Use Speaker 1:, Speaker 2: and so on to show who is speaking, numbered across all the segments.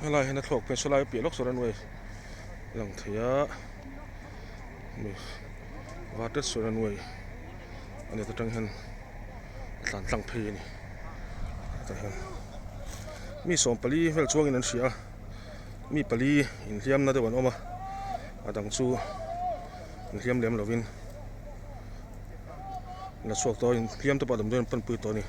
Speaker 1: Helai hian a thlawk phei saw lai piah lawk saw runway a lang thei a hemi Varteswar runway a ni atang hian a tlan tlang phei a ni hetah hian mi 40 vel chuangin an hria a mi pali inhliamna deuh an awm a a dang chu inhliam lem lovin la chhuak tawh a inhliam te pawh damdawi an panpui tawh a ni.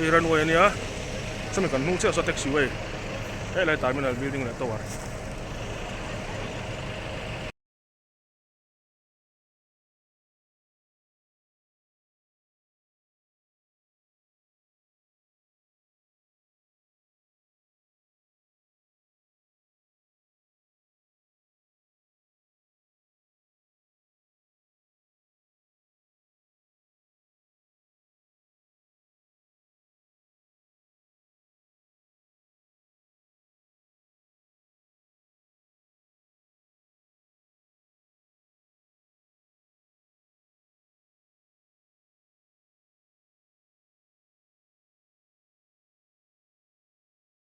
Speaker 1: Hei runway a nia chumi kan hnung chiah saw taxi way helai terminal building leh tower.